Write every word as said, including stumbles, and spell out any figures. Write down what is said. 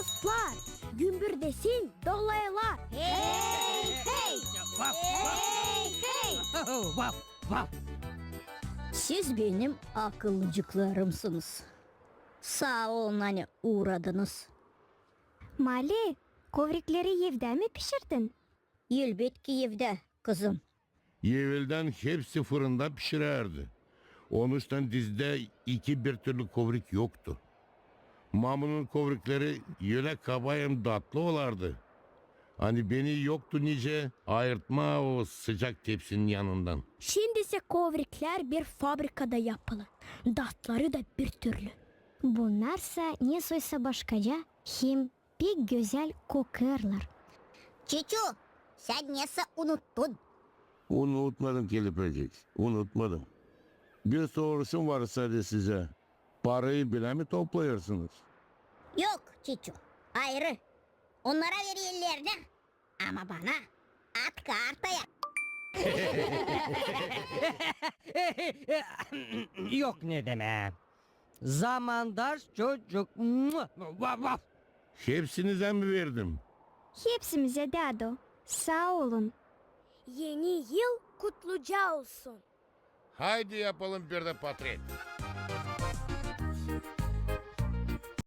Atlar gümbürdesin, dolaylar. Hey, hey! Vaf, vaf. Hey, hey! Vaf, vaf. Siz benim akıllıcıklarımsınız. Saa olun, ani uğradınız. Mali, kovrikleri evdä mi pişirdin? Elbetki evdä, kızım. Eveldän hepsi fırında pişirärdi. Onuştan dizdä iki birtürlü kovrik yoktu. Mamunun kovrikleri ölä kaba hem datlı olardı, ani beni yoktu nicä ayırtmaa o sıcak tepsinin yanından. Şindisä kovriklär bir fabrikada yapılı, datları da birtürlü. Bunnarsa nesoysa başkaca, hem pek gözäl kokêrlar. Çiçu, sän nesä unuttun? Unutmadım, kelepecik, unutmadım. Bir soruşum var sade sizä. Parayı bilä mi toplayêrsınız? Yok, Çiçu, ayırı. Onnara vererlär dä, ama bana otkarta ya. Yok ne demää. Zamandaş çocuk. Mua, vaf, vaf. Hepsinizä mi verdim? Hepsimizä, dädu. Saa olun. Eni yıl kutluca olsun. Haydi yapalım bir dä potret.